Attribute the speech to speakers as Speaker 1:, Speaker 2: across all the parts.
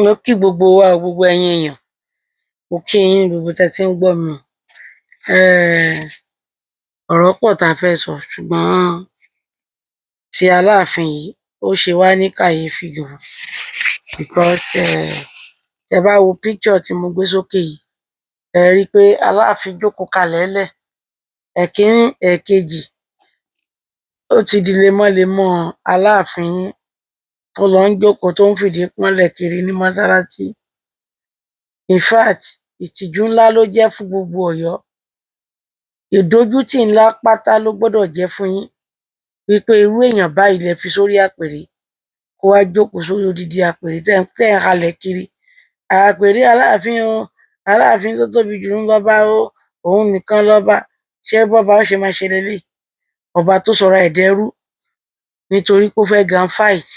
Speaker 1: Mo kí gbogbo wa o, gbogbo ẹ̀yin èèyàn, mo kí yín gbogbo tẹ́ ti ń gbọ́ mi o. Ọ̀rọ̀ pọ̀ tá a fẹ́ sọ, ṣùgbọ́n ti Aláàfin yìí, ó ṣe wá ní kàyéfì gan, because tẹ́ bá wo picture tí mo gbé sókè yìí, ẹ rí i pé Aláàfin jókòó kalẹ̀ lẹ̀ ẹ̀kínní, ẹ̀ẹ̀kejì, ó ti di lemọ́lemọ́. Aláàfin yín tó lọ ń jókòó, tó ń fìdí pọ́nlẹ̀ kiri ní mọ́sálásí, in fact, ìtìjú ńlá ló jẹ́ fún gbogbo Ọ̀yọ́. Ìdójútì ńlá pátá ló gbọ́dọ̀ jẹ́ fún yín wípé irú èèyàn báyìí lẹ fi sórí àpèrè, kó wá jókòó sórí odidi àpèrè tẹ́ ń halẹ̀ kiri. Àpèrè Aláàfin o, Aláàfin tó tóbi jù ń lọ́ba o, òun nìkan lọ́ba. Ṣé bọ́ba ó ṣe máa ṣe lélẹ̀? Ọba tó sọra ẹ̀ dẹrú nítorí pé ó fẹ́ gan fight,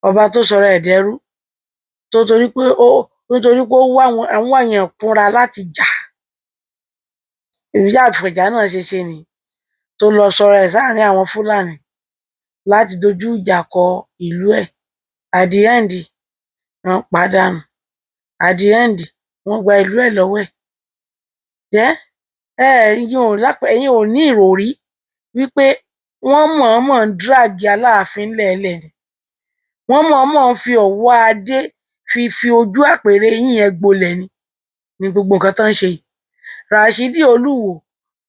Speaker 1: ọba tó sọra ẹ̀ dẹrú tó torí pé ó nítorí pé ó wá àwọn èèyàn kúnra láti jà. Ìyá Àfọ̀njá náà ṣe ṣe ni tó lọ sọra ẹ̀ sáàrin àwọn Fúlàní láti dojú ìjà kọ ìlú ẹ̀. At the end, wọ́n pàdánù. At the end, wọ́n gba ìlú ẹ̀ lọ́wọ́ ẹ̀. Jẹ́ ẹ ẹ̀yin ò lápẹ, ẹ̀yin ò ní ìròrí wípé wọ́n mọ̀ọ́mọ̀ ń drag Aláàfin lẹ́ẹ̀lẹ̀ ni, wọ́n mọ̀ọ́mọ̀ ń fi ọ̀wọ́ adé fi ojú àpèrè yín yẹn gbolẹ̀ ni gbogbo nǹkan tó ń ṣe yìí. Rashidi Olúwo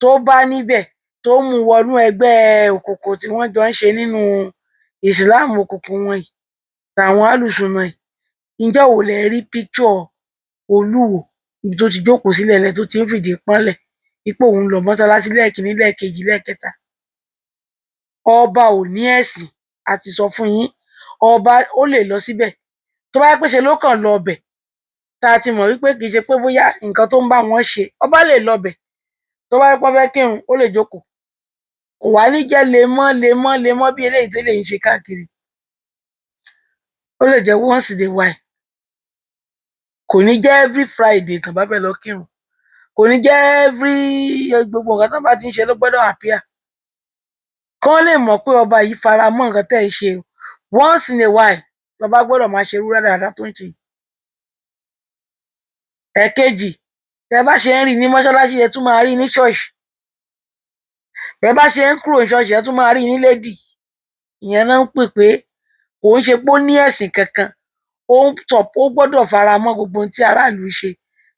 Speaker 1: tó bá níbẹ̀, tó mú wọnú ẹgbẹ́ òkùnkùn tí wọ́n jọ ń ṣe nínú ìsìláàmù òkùnkùn wọn yìí, tàwọn alùsùnà yìí, ǹjọ́ wo lẹ rí picture Olúwo níbi tó ti jókòó sílẹ̀ lẹ́ tó ti ń fìdí pọ́nlẹ̀ ipò òun lọ mọ́sálásí lẹ́ẹ̀kínní, lẹ́ẹ̀kejì, lẹ́ẹ̀kẹta? Ọba ò ní ẹ̀sìn, a ti sọ fún yín. Ọba ó lè lọ síbẹ̀, tó bá yẹ pé ṣe ló kàn lọ bẹ̀, tá a ti mọ̀ wípé kì í ṣe pé bóyá nǹkan tó ń bá wọn ṣe. Ọba lè lọ bẹ̀, tó bá yẹ pé wọ́n fẹ́ kírun, ó lè jókòó, kò wá ní jẹ́ lemọ́ lemọ́ lemọ́ bí eléyìí tẹ́lẹ̀ ń ṣe káàkiri. Ó lè jẹ́ once in a while, kò ní jẹ́ every Friday tán bá fẹ́ lọ kírun, kò ní jẹ́ every gbogbo nǹkan tán bá ti ń ṣe ló gbọ́dọ̀ appear, kán lè mọ̀ pé ọba yìí fara mọ́ nǹkan tẹ́ ẹ̀ ń ṣe. Once in a while lọba gbọ́dọ̀ máa ṣe irú rádaràda tó ń ṣe yìí. Ẹ̀ẹ̀kejì, tẹ́ bá ṣe ń rí ní mọ́ṣáláṣí, ẹ tún máa rí ní ṣọ́ọ̀ṣì. Bẹ́ẹ̀ bá ṣe ń kúrò ní ṣọ́ọ̀ṣì, ẹ tún máa rí ní lédì. Ìyẹn náà ń pè pé kò ń ṣe pé ó ní ẹ̀sìn kankan, ó ń tọ̀, ó gbọ́dọ̀ fara mọ́ gbogbo ohun tí aráàlú ń ṣe,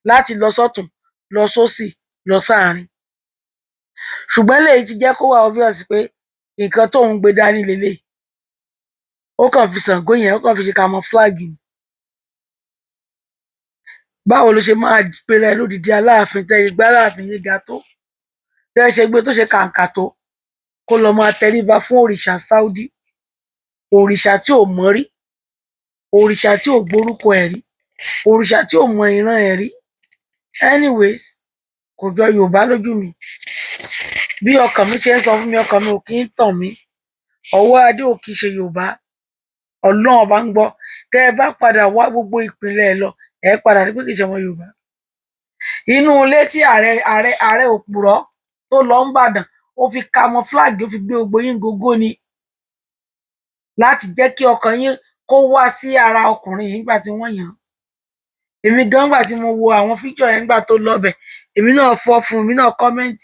Speaker 1: láti lọ sọ́tùn, lọ sósì, lọ sáàrin. Ṣùgbọ́n eléyìí ti jẹ́ kó wà obvious pé nǹkan tóun gbé dání leléyìí. Ó kàn fi Ṣàngó yẹn, ó kàn fi ṣe camouflage ni. Báwo ló ṣe máa pera ẹ lódidi Aláàfin, tẹ́ ẹ gbé Aláàfin yín ga tó, tẹ́ ẹ ṣe gbé tó ṣe kàǹkà tó, kó lọ máa tẹríba fún òrìṣà Saudi, òrìṣà tí ò mọ̀ rí, òrìṣà tí ò gbórúkọ ẹ̀ rí, òrìṣà tí ò mọ ìran ẹ̀ rí? Anyways, kò jọ Yorùbá lójú mi. Bí ọkàn mi ṣe ń sọ fún mi, ọkàn mi ò kí ń tàn mí, ọwọ́ adé ò kì í ṣe Yorùbá. Ọlọ́run Ọba ń gbọ́, tẹ́ ẹ bá padà wá gbogbo ìpínlẹ̀ ẹ lọ, ẹ padà rí pé kì í ṣe ọmọ Yorùbá. Inú ilé tí ààrẹ òpùrọ́ tó lọ ń bàdàn, ó fi camouflage, ó fi gbé gbogbo yín gógó ni, láti jẹ́ kí ọkàn yín kó wá sí ara ọkùnrin yìí nígbà tí wọ́n yàn án. Èmi gan, gbà tí mo wo àwọn fíjọ yẹn nígbà tó lọ bẹ̀, èmi náà fọ́ fún un, èmi náà comment,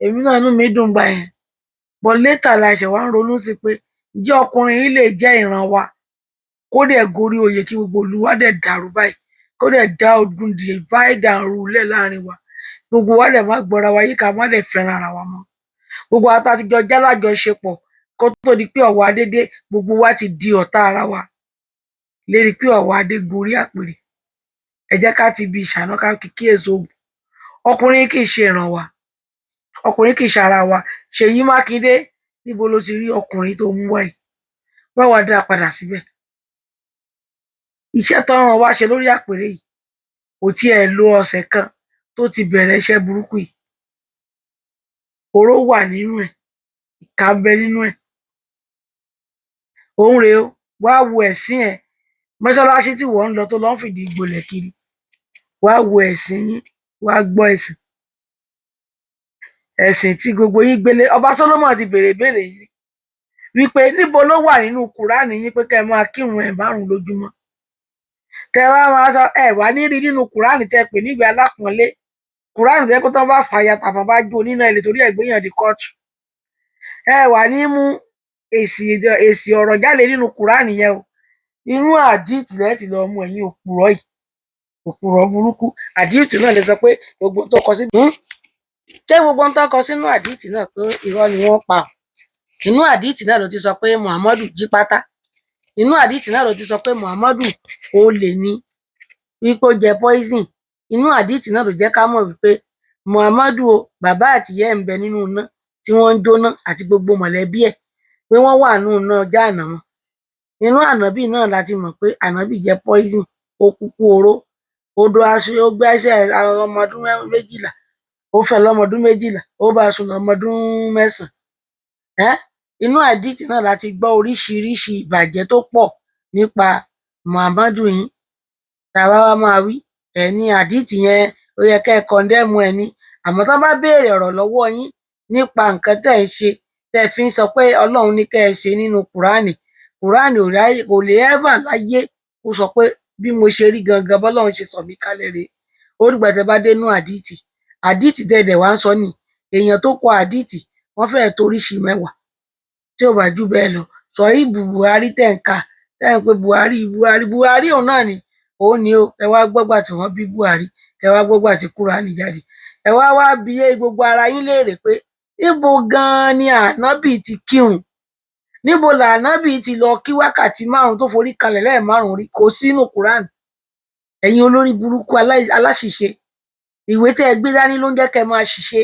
Speaker 1: èmi náà inú mi dùn gbà yẹn. But later la ṣẹ̀ wá ń ronú sí pé, ǹjẹ́ ọkùnrin yìí lè jẹ́ ìran wa, kó dẹ̀ gorí oyè, kí gbogbo ìlú wa dẹ̀ dàrú báyìí, kó dẹ̀ dá ogun divide and rule lẹ̀ láàrin wa, gbogbo wa dẹ̀ má gbọ́ra wa yí, ká má dẹ̀ fẹ́ràn ara wa mọ́? Gbogbo wa tá ti jọ jálájọṣepọ̀ kó tó di pé ọ̀wọ́ adé dé, gbogbo wa ti di ọ̀tá ara wa lérí pé ọ̀wọ́ adé gorí àpèrè. Ẹ jẹ́ ká ti bi ìṣáná ká fi kíyèsí oògùn. Ọkùnrin kì í ṣe ìran wa, ọkùnrin kì í ṣe ara wa. Ṣèyí Mákindé, níbo ló ti rí ọkùnrin tó mú wá yìí? Báwa dá a padà síbẹ̀. Iṣẹ́ tọ́ràn wá ṣe lórí àpèrè yìí, kò tiẹ̀ lo ọ̀sẹ̀ kan tó ti bẹ̀rẹ̀ iṣẹ́ burúkú yìí. Oró wà nínú ẹ̀, ìkà ń bẹ nínú ẹ̀. Òun rèé o, wá wo ẹ̀sín ẹ̀, mọ́ṣáláṣí tí wọ́n ń lọ, tó lọ ń fìdí gbolẹ̀ kiri. Wá wo ẹ̀sìn yín, wá gbọ́ ẹ̀sìn, ẹ̀sìn tí gbogbo yín gbélé. Ọba Solomon ti béèrè ìbéèrè yìí wípé, níbo ló wà nínú Kùránì yín pé kẹ́ ẹ máa kírun ẹ̀ márùn lójúmọ́? Tẹ wá máa sọ ẹ wá ní rí nínú Kùránì tẹ pè níwèé alápọ̀nlé, Kùránì tẹ kó tán bá fàya tàbá bá jó nínú ẹ lè torí ẹ gbéyàn di kóòtù. Ẹ wà ní mú èsì èsì ọ̀rọ̀ jáde nínú Kùránì yẹn o. Inú àdìtì lẹ ti lọ mú. Ẹ̀yin òpùrọ́ yìí, òpùrọ́ burúkú, àdìtì náà lè sọ pé gbogbo tó kọ sí, ṣé gbogbo tó kọ sínú àdìtì náà pé irọ́ ni wọ́n pa? Inú àdìtì náà ló ti sọ pé Muhammadu jí pátá. Inú àdìtì náà ló ti sọ pé Muhammadu olè ní, wípé ó jẹ poison. Inú àdìtì náà ló jẹ́ ká mọ̀ wípé Muhammadu o, bàbá àtìyá ẹ̀ ń bẹ nínú iná tí wọ́n ń jóná, àti gbogbo mọ̀lẹ́bí ẹ̀, pé wọ́n wà nínú iná jáànàmọ́. Inú ànábì náà la ti mọ̀ pé ànábì jẹ poison, ó kúkú oró, odò aṣọ, ó gbẹ́sẹ̀ ọmọ ọdún 12, ó fẹ́ lọ́mọ ọdún 12, ó bá a sùn lọ́mọ ọdún 9. Inú àdìtì náà la ti gbọ́ oríṣiríṣi ìbàjẹ́ tó pọ̀ nípa Muhammadu yín. Tàwa wá máa wí ẹ ní àdìtì yẹn, ó yẹ kẹ́ ẹ condemn ẹ ní. Àmọ́ tán bá béèrè ọ̀rọ̀ lọ́wọ́ yín nípa nǹkan tẹ́ ẹ̀ ń ṣe, tẹ́ ẹ fi ń sọ pé Ọlọ́run ní kẹ́ ẹ ṣe nínú Kùránì, Kùránì ò ráyè, kò lè ever láyé kó sọ pé bí mo ṣe rí gangan bọ́lọ́run ṣe sọ mí kalẹ̀ rèé. Ó dìgbà tẹ́ bá dénú àdìtì. Àdìtì tẹ́ ẹ dẹ̀ wá ń sọ ni, èèyàn tó kọ àdìtì wọ́n fẹ́ẹ̀ toríṣi 10, tí ò bá jù bẹ́ẹ̀ lọ. Sọ̀híbù Buhari tẹ̀ ń kà, tẹ́ ń pé Buhari, Buhari, Buhari, òun náà ni òun ni ó. Ẹ wá gbọ́gbà tí wọ́n bí Buhari, ẹ wá gbọ́gbà tí Kúránì jáde, ẹ wá wá bi gbogbo ara yín léèrè pé níbo gan-an ni ànábì ti kírun? Níbo lànábì ti lọ kí wákàtí 5 tó forí kalẹ̀ lẹ́ẹ̀márùn rí? Kò sínú Kúránì. Ẹ̀yin olórí burúkú aláṣìṣe, ìwé tẹ́ ẹ gbé dání ló ń jẹ́ kẹ́ ẹ máa ṣìṣe.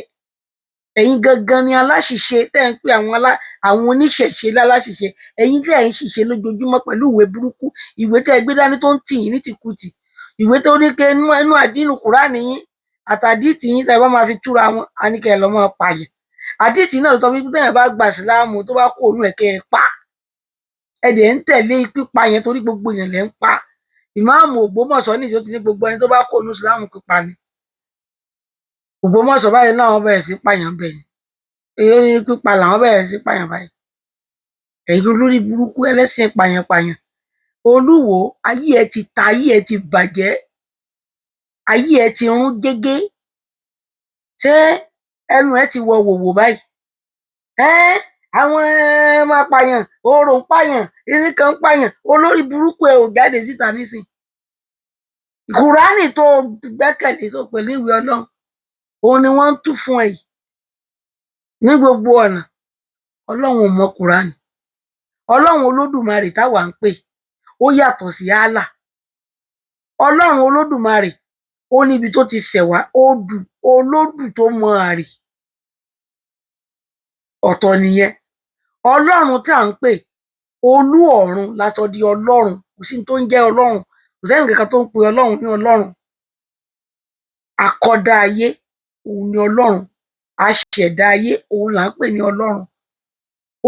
Speaker 1: Ẹ̀yin gangan ni aláṣìṣe tẹ́ ẹ ń pè àwọn oníṣẹ̀ṣe láláṣìṣe. Ẹ̀yin tẹ́ ẹ ń ṣìṣe lójoojúmọ́ pẹ̀lú ìwé burúkú, ìwé tẹ́ ẹ gbé dání tó ń tì yín ní tìkùtì, ìwé tó ní kẹ́ inú inú nínú Kùránì yín àtàdìtì yín tẹ́ ẹ bá máa fi túra wọn á ní kẹ́ ẹ lọ máa pààyàn. Àdìtì náà ló sọ wípé téèyàn bá gba ìsìláàmù, tó bá kú òun ẹ̀, kẹ́ ẹ pa. Ẹ dẹ̀ ń tẹ̀lé pípa yẹn torí gbogbo èèyàn lẹ́ ń pa. Ìmáàmù Ògbómọ̀ṣọ́ nìṣó ti ní gbogbo ẹni tó bá kú òun ìsìláàmù, pípa ni. Ògbómọ̀ṣọ́ báyìí náà, wọ́n bẹ̀rẹ̀ sí pààyàn bẹ́ẹ̀ ni. Èyí ní pípa làwọn bẹ̀rẹ̀ sí pààyàn báyìí. Ẹ̀yin olórí burúkú ẹlẹ́sìn pààyàn-pààyàn, Olúwo, ayé ẹ ti ta, ayé ẹ ti bàjẹ́, ayé ẹ ti rún jégé. Ṣé ẹnu ẹ ti wọ wòwò báyìí? Ẹ àwọn máa pààyàn, orò ń pààyàn, irin kan ń pààyàn. Olórí burúkú, ẹ ò jáde síta nísìn. Kùránì tó gbẹ́kẹ̀lé, tó pẹ̀lú ìwé Ọlọ́run, òun ni wọ́n ń tú fún ẹ yìí ní gbogbo ọ̀nà. Ọlọ́run ò mọ Kùránì. Ọlọ́run Olódùmarè táwa ń pè, ó yàtọ̀ sí Allah. Ọlọ́run Olódùmarè, ó níbi tó ti ṣẹ̀ wá. Odù olódù tó mọ àrè ọ̀tọ̀ nìyẹn. Ọlọ́run tí à ń pè, olú ọ̀run la sọ di Ọlọ́run. Kò sí ní tó ń jẹ́ Ọlọ́run, kò sẹ́ni kankan tó ń pe Ọlọ́run ní Ọlọ́run. Akọ́dá ayé, òun ni Ọlọ́run. Aṣẹ̀dá ayé, òun là ń pè ní Ọlọ́run.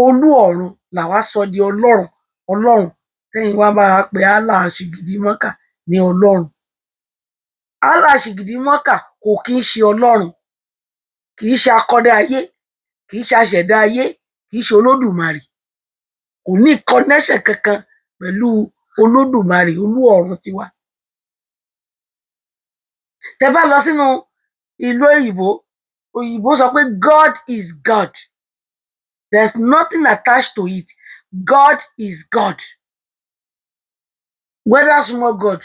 Speaker 1: Olú ọ̀run làwa sọ di Ọlọ́run. Ọlọ́run tẹ́yìn wá bá wa pé Allah ṣìgìdì mọ́kà ní Ọlọ́run, Allah ṣìgìdì mọ́kà kò kí ń ṣe Ọlọ́run, kì í ṣe akọ́dá ayé, kì í ṣe aṣẹ̀dá ayé, kì í ṣe Olódùmarè. Kò ní connection kankan pẹ̀lú Olódùmarè olú ọ̀run tiwa. Tẹ bá lọ sínú ìlú òyìnbó, òyìnbó sọ pé God is God, there's nothing attached to it. God is God, whether small God,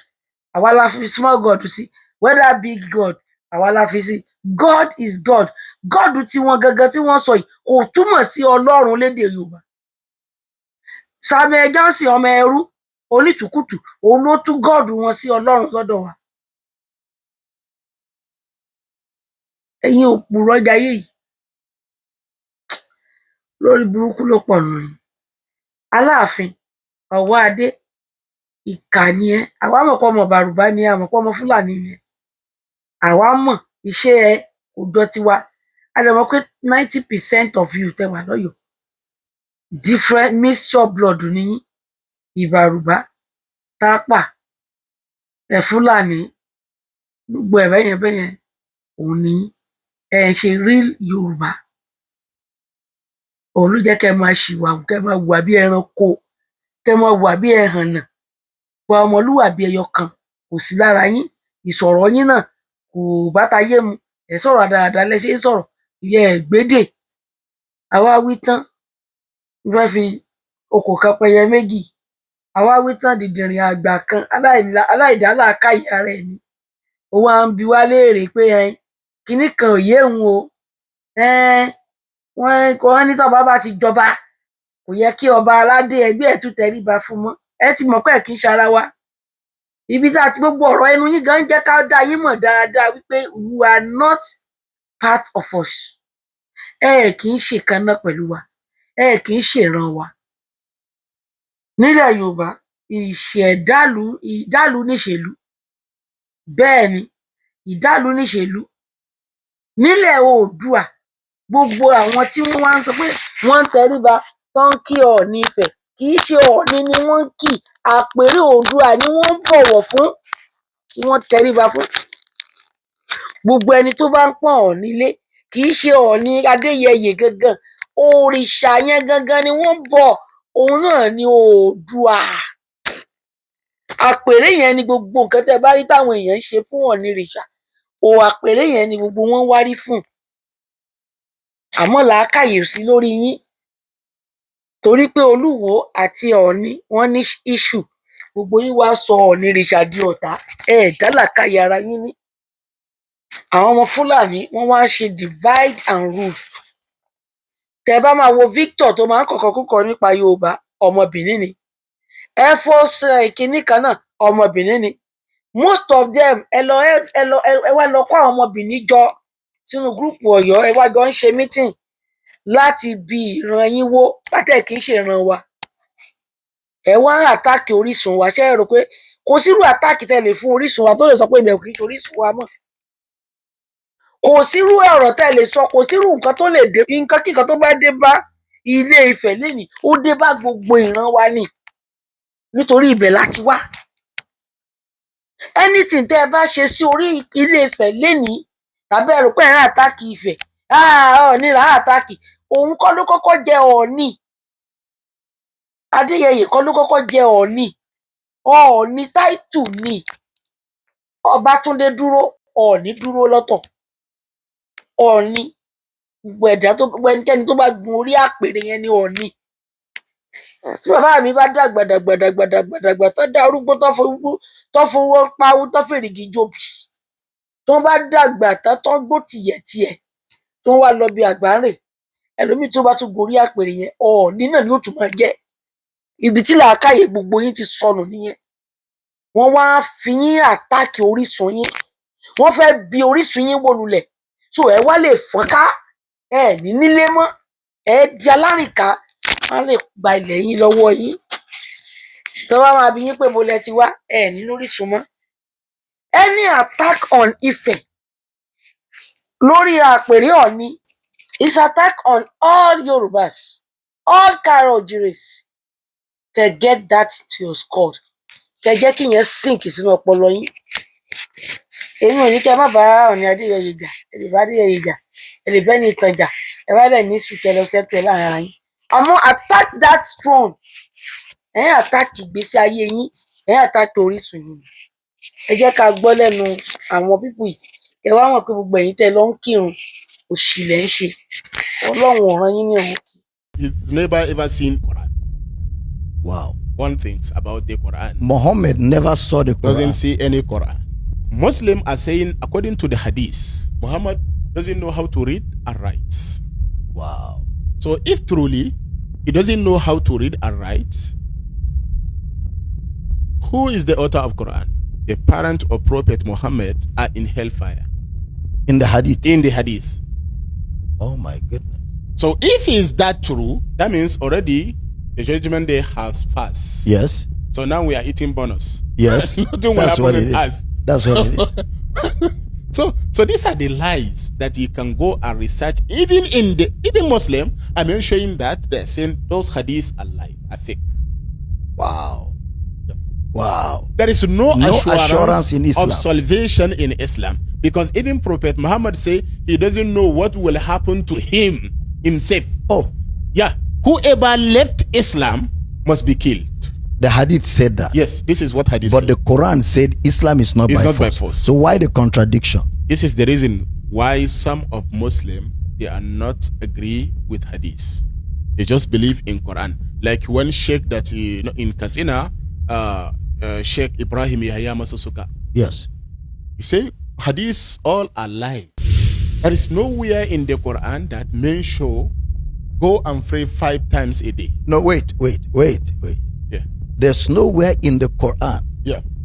Speaker 1: àwa la fi small God sí, whether big God, àwa la fi sí. God is God. God tí wọn gangan tí wọ́n sọ yìí kò túmọ̀ sí Ọlọ́run lédè Yorùbá. Samuel Johnson, ọmọ ẹrú onítùkùtù, òun ló tú God wọn sí Ọlọ́run lọ́dọ̀ wa. Ẹ̀yin òpùrọ́ jayé yìí, lórí burúkú ló pọ̀ nù yín. Aláàfin ọwọ́ adé, ìkà ni ẹ́. Àwa mọ̀ pé ọmọ Bàrùbá ni ẹ́, àmọ̀ pé ọmọ Fúlàní ni ẹ́. Àwa mọ̀ iṣẹ́ ẹ kò jọ tiwa. A dẹ̀ mọ̀ pé 90% of you tẹ́ wà lọ́yọ̀ọ́, different mixture blood ni yín. Ìbàrùbá, Tápà, ẹ̀ Fúlàní, gbogbo ẹ̀ bẹ́yẹn bẹ́yẹn òun ni yín. Ẹ ṣe real Yorùbá. Òun ló jẹ́ kẹ́ ẹ máa ṣìwàhù, kẹ́ ẹ máa hùwà bí ẹranko, kẹ́ ẹ máa hùwà bí ẹhànnà. Wa ọmọlúwàbí ẹyọ kan kò sí lára yín. Ìsọ̀rọ̀ yín náà kò bá tayé mu. Ẹ sọ̀rọ̀ dáadáa lẹ ṣe ń sọ̀rọ̀ ìyẹn ẹ gbédè. Àwa wí tán, n fẹ́ fi okò kan pẹyẹ méjì. Àwa wí tán, dìndìnrìn àgbà kan aláìdálàákàyè ara ẹ̀ ni ó wá ń bi wá léèrè pé ẹ kinní kan ò yé òun o. Wọ́n ní tọ́ba bá ti jọba, kò yẹ kí ọba aládé ẹgbẹ́ ẹ̀ tún tẹríba fún mọ́. Ẹ ti mọ̀ pé ẹ kì í ṣara wa. Ibi tá a ti gbogbo ọ̀rọ̀ ẹnu yín gan jẹ́ ká dá yín mọ̀ dáadáa wípé you are not part of us. Ẹ kì í ṣe kan náà pẹ̀lú wa, ẹ kì í ṣèran wa. Nílẹ̀ Yorùbá, ìṣẹ̀dálù ìdálù níṣèlú. Bẹ́ẹ̀ ni, ìdálù níṣèlú nílẹ̀ Oòduà. Gbogbo àwọn tí wọ́n wá ń sọ pé wọ́n ń tẹríba tó ń kí Ọọ̀ni Ifẹ̀, kì í ṣe Ọọ̀ni ni wọ́n ń kì, àpèrè Oòduà ni wọ́n ń bọ̀wọ̀ fún, tí wọ́n tẹríba fún. Gbogbo ẹni tó bá ń pọ́n Ọọ̀ni lé, kì í ṣe Ọọ̀ni Adéyẹyè gangan, òrìṣà yẹn gangan ni wọ́n ń bọ, òun náà ni Oòduà. Àpèrè yẹn ni gbogbo nǹkan tẹ́ bá rí táwọn èèyàn ń ṣe fún Ọọ̀nirìṣà o, àpèrè yẹn ni gbogbo wọn wárí fún. Àmọ́ làákàyè ò sí lórí yín, torí pé Olúwo àti Ọọ̀ni wọ́n ní issue, gbogbo yín wá sọ Ọọ̀nirìṣà di ọ̀tá. Ẹ ẹ̀ dá làákàyè ara yín ní. Àwọn ọmọ Fúlàní, wọ́n wá ń ṣe divide and rule. Tẹ́ bá máa wo Victor tó máa ń kọ̀kọ́ kúkọ nípa Yorùbá, ọmọ Benin ni. Efos kínní kan náà, ọmọ Benin ni. Most of them, ẹ lọ, ẹ lọ, ẹ wá lọ kó àwọn ọmọ Benin jọ sínú group Ọ̀yọ́, ẹ wá jọ ń ṣe meeting láti bi ìran yín wó pátẹ. Kì í ṣe ìran wa. Ẹ wá ń attack orísun wa. Ṣé ẹ rò pé kò sírú attack tẹ́ lè fún orísun wa tó lè sọ pé ibẹ̀ kì í ṣe orísun wa mọ́? Kò sírú ọ̀rọ̀ tẹ́ lè sọ, kò sírú nǹkan tó lè dé. Nǹkan kíkan tó bá dé bá Ilé Ifẹ̀ lénìí, ó dé bá gbogbo ìran wa ni, nítorí ibẹ̀ láti wá. Anything tẹ́ ẹ bá ṣe sí orí Ilé Ifẹ̀ lénìí, tàbí ẹ rò pé ẹ ń attack Ifẹ̀, Ọọ̀ni là ń attack. Òun kọ́ ló kọ́kọ́ jẹ Ọọ̀ni, Adéyẹyè kọ́ ló kọ́kọ́ jẹ Ọọ̀ni. Ọọ̀ni title ni. Ọbátúndé dúró, Ọọ̀ni dúró lọ́tọ̀. Ọọ̀ni, gbogbo ẹ̀dá tó, gbogbo ẹnikẹ́ni tó bá gun orí àpèrè yẹn ni Ọọ̀ni. Tí bàbá mi bá dàgbà dàgbà dàgbà dàgbà dàgbà tó darúgbó, tó fowó pawú, tó fèrìgì jobì, tó bá dàgbà tán, tó gbó tìyẹ̀tìyẹ̀, tó wá lọ bí àgbáǹrè, ẹlòmíì tó bá tún gorí àpèrè yẹn, Ọọ̀ni náà ni ó tún máa jẹ́. Ibi tí làákàyè gbogbo yín ti sọnù nìyẹn. Wọ́n wá fi yín attack orísun yín, wọ́n fẹ́ bi orísun yín wó lulẹ̀, so ẹ wá lè fọ́nká, ẹ ní nílé mọ́, ẹ di alárìnká, wọ́n lè gba ilẹ̀ yín lọ́wọ́ yín. Tó bá máa bi yín pé mo lẹ ti wá, ẹ ní lórísun mọ́. Any attack on Ifẹ̀ lórí àpèrè Ọọ̀ni is attack on all Yorubas, all Káàárọ̀-oòjíires. Kẹ́ get that to your skull, kẹ́ jẹ́ kí ìyẹn sink sínú ọpọlọ yín. Èmi ò ní kẹ́ má bá Ọọ̀ni Adéyẹyè jà. Ẹ lè bá Adéyẹyè jà, ẹ lè bẹ́ni ìtàn jà, ẹ bá dẹ̀ ní sùn, kẹ́ lọ settle ẹ̀ láàrin ara yín. Àmọ́ attack that throne, ẹ̀ ń attack ìgbésí ayé yín, ẹ̀ ń attack orísun yín. Ẹ jẹ́ ká gbọ́ lẹ́nu àwọn people yìí, kẹ́ wá mọ̀ pé gbogbo ẹ̀yin tẹ́ lọ ń kírun, òṣì lẹ̀ ń ṣe. Ọlọ́run ò rán yín ní òun.
Speaker 2: He's never ever seen Quran.
Speaker 3: Wow.
Speaker 2: One thing about the Quran.
Speaker 3: Muhammad never saw the Quran.
Speaker 2: Doesn't see any Quran. Muslim are saying, according to the Hadith, Muhammad doesn't know how to read and write.
Speaker 3: Wow.
Speaker 2: So if truly he doesn't know how to read and write, who is the author of Quran? The parent of Prophet Muhammad are in hellfire.
Speaker 3: In the Hadith.
Speaker 2: In the Hadith.
Speaker 3: Oh my goodness.
Speaker 2: So if is that true, that means already the Judgment Day has passed.
Speaker 3: Yes.
Speaker 2: So now we are eating bonus.
Speaker 3: Yes.
Speaker 2: Nothing will
Speaker 3: That's
Speaker 2: happen
Speaker 3: what
Speaker 2: with
Speaker 3: it is.
Speaker 2: us.
Speaker 3: That's what it is.
Speaker 2: So these are the lies that you can go and research. Even in the even Muslim are mentioning that they're saying those hadiths are lie, are fake.
Speaker 3: Wow. Wow.
Speaker 2: There is no,
Speaker 3: No
Speaker 2: assurance,
Speaker 3: assurance in Islam.
Speaker 2: Of salvation in Islam, because even Prophet Muhammad say he doesn't know what will happen to him himself.
Speaker 3: Oh.
Speaker 2: Yeah, whoever left Islam must be killed.
Speaker 3: The hadith said that.
Speaker 2: Yes, this is what hadith
Speaker 3: But
Speaker 2: said.
Speaker 3: the Quran said Islam is not
Speaker 2: It's
Speaker 3: by
Speaker 2: not by
Speaker 3: force.
Speaker 2: force.
Speaker 3: So why the contradiction?
Speaker 2: This is the reason why some of Muslim, they are not agree with hadith. They just believe in Quran. Like one sheikh that in Katsina, Sheikh Ibrahim Yahya Masussuka. He say hadiths all are lie. There is nowhere in the Quran that mention go and pray five times a day.
Speaker 3: No, wait, wait, wait, wait. There's nowhere in the Quran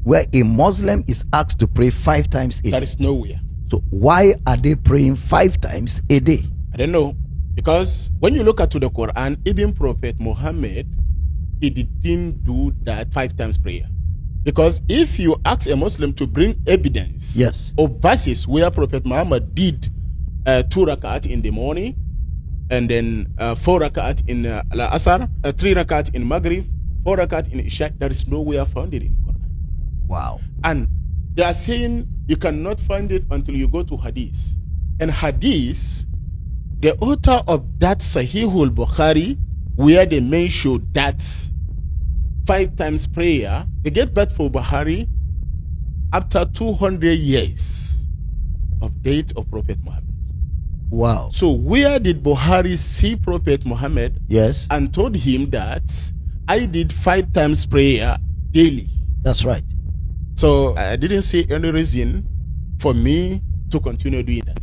Speaker 3: where a Muslim is asked to pray five times a
Speaker 2: There
Speaker 3: day.
Speaker 2: is nowhere.
Speaker 3: So why are they praying five times a day?
Speaker 2: I don't know. Because when you look at to the Quran, even Prophet Muhammad, he didn't do that five times prayer. Because if you ask a Muslim to bring evidence or verses where Prophet Muhammad did two rakat in the morning, and then four rakat in Al-Asr, three rakat in Maghrib, four rakat in Isha, there is nowhere found it in Quran. And they are saying you cannot find it until you go to Hadith. And Hadith, the author of that Sahihul Bukhari, where they mention that five times prayer, they get back for Bukhari after 200 years of date of Prophet Muhammad. So where did Buhari see Prophet Muhammad and told him that I did five times prayer daily?
Speaker 3: That's right.
Speaker 2: So I didn't see any reason for me to continue doing that.